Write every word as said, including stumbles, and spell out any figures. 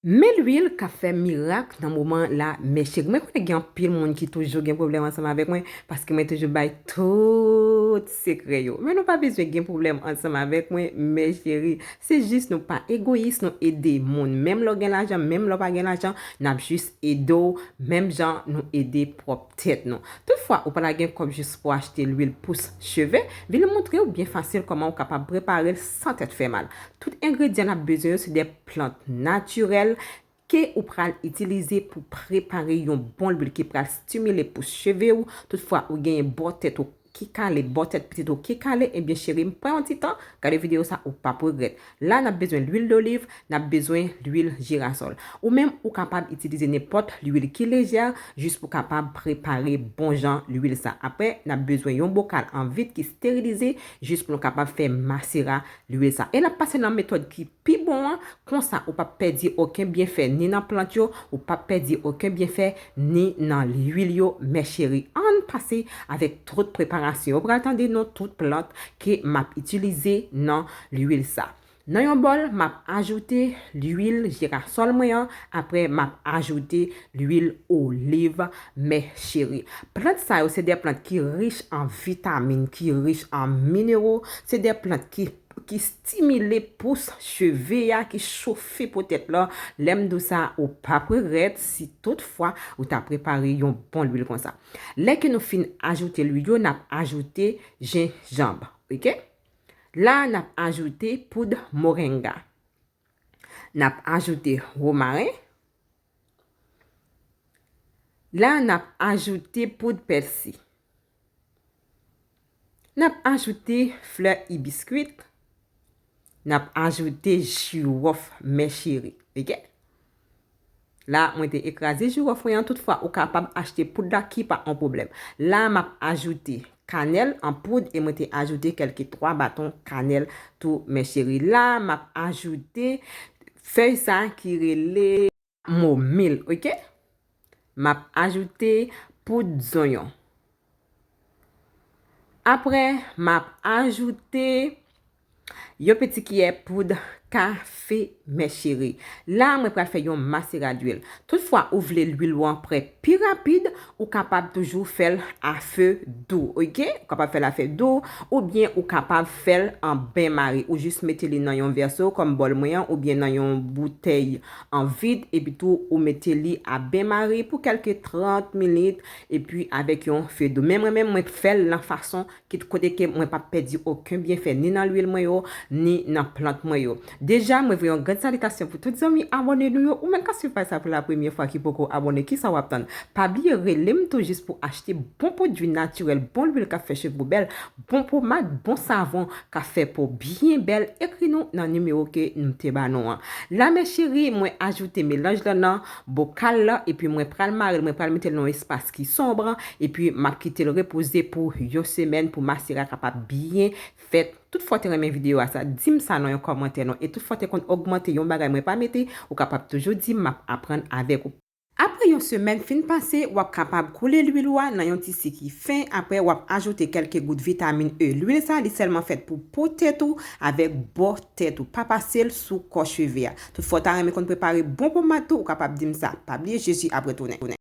Men lwil k ap fè mirak nan moman la, mè cheri. Mwen konnen gen anpil moun ki toujou gen pwoblèm ansanm avèk mwen, paske mwen toujou bay tout sekrè yo. Men nou pa bezwen gen pwoblèm ansanm avèk mwen, mè cheri. Se jis nou pa egoyis, nou ede moun. Menm lè w gen lajan, menm lè w pa gen lajan, n ap jis ede w, menm jan nou ede pwòp tèt nou. Toutfwa, ou pa ta gen kòb jis pou achte lwil pous cheve, vin montre w byen fasil kòman ou kapab prepare l san tèt fè mal. Tout engredyan n ap bezwen yo se de plant natirèl ke ou pral itilize pou prepare yon bon lwil ki pral stimile pous cheve ou. Toutfwa, ou genyen bò tèt ou ki kale, bò tèt pitit ou ki kale, ebyen cheri, m pran yon ti tan, gade videyo sa, ou p ap regrèt. La, n ap bezwen lwil doliv, n ap bezwen lwil jirasòl. Ou menm, ou kapab itilize nenpòt lwil ki lejè, jis pou kapab prepare bon jan lwil sa. Apre, n ap bezwen yon bokal an vit ki sterilize, jis pou nou kapab fè masera lwil sa. E n ap pase nan metòd ki pi bon an, konsa ou p ap pèdi okenn byenfè ni nan plant yo, ou p ap pèdi okenn byenfè ni nan lwil yo, mè cheri. Ann pase avèk tout preparasyon. Ou pral tande non tout plant ke m ap itilize nan lwil sa. Nan yon bòl, m ap ajoute lwil jirasòl mwen an, apre m ap ajoute lwil oliv, mè cheri. Plant sa yo se de plant ki rich an vitamin, ki rich an minero, se de plant ki ki stimile pous cheve a, ki chofe po tèt la. Lè m di w sa, ou p ap regrèt si toutfwa ou ta prepare yon bon lwil konsa. Lè ke nou fin ajoute lwil yo, n ap ajoute jenjanm, oke? La, n ap ajoute poud moringa. N ap ajoute womaren. La, n ap ajoute poud pèsi. N ap ajoute flè ibiskit. N ap ajoute jiwòf, mè cheri. Oke? La, mwen te ekraze jiwòf mwen an. Toutfwa, ou kapab achte poud la ki pa yon pwoblèm. La, m ap ajoute kanèl an poud e mwen te ajoute kèlke twa baton kanèl tou, mè cheri. La, m ap ajoute fèy sa ki rele momil, oke? M ap ajoute poud zonyon. Apre, m ap ajoute yon peti kiyè poud kafe, mè cheri. La, mwen pral fè yon masera lwil. Toutfwa, ou vle lwil ou an prè pi rapid, ou kapab toujou fè l a fe dou, oke? Ou kapab fè l a fe dou, oubyen ou kapab fè l an ben mare. Ou jis mete li nan yon vèso, kòm bòl mwen an, oubyen nan yon boutèy an vid, epi tou ou mete li a ben mare pou kèlke trant minit, epi avèk yon fe dou. Men mwen menm, mwen fè l nan fason ki kote ke mwen p ap pèdi okenn byenfè ni nan lwil mwen yo, ni nan plant mwen yo. Deja, mwen voye yon grann salitasyon pou tout zanmi abòne nou yo. Ou menm k ap swiv paj sa pou la premyè fwa ki poko abòne, kisa w ap tann? Pa bliye rele m tou jis pou achte bon pwodui natirèl, bon lwil k ap fè cheve w bèl, bon pomad, bon savon k ap fè po w byen bèl. Ekri nou nan nimewo ke nou te ba nou an. La, mè cheri, mwen ajoute melanj lan nan bokal la, epi mwen pral mare l, mwen pral mete l nan yon espas ki sonb, epi m ap kite l repoze pou yon semèn pou masera kapab byen fèt. Toutfwa w te renmen videyo a sa, di m sa nan yon kòmantè non. E toutfwa w te konn ogmante yon bagay mwen pa mete, ou kapab toujou di m, m ap aprann avèk ou. Apre yon semèn fin pase, w ap kapab koule lwil ou a nan yon tisi ki fen, apre w ap ajoute kèlke gout vitamin E. Lwil sa, li sèlman fèt pou po tèt ou avèk bò tèt ou, pa pase l sou kò cheve a. Toutfwa w ta renmen konn prepare bon pomad tou, ou kapab di m sa. Pa bliye Jezi ap retounen.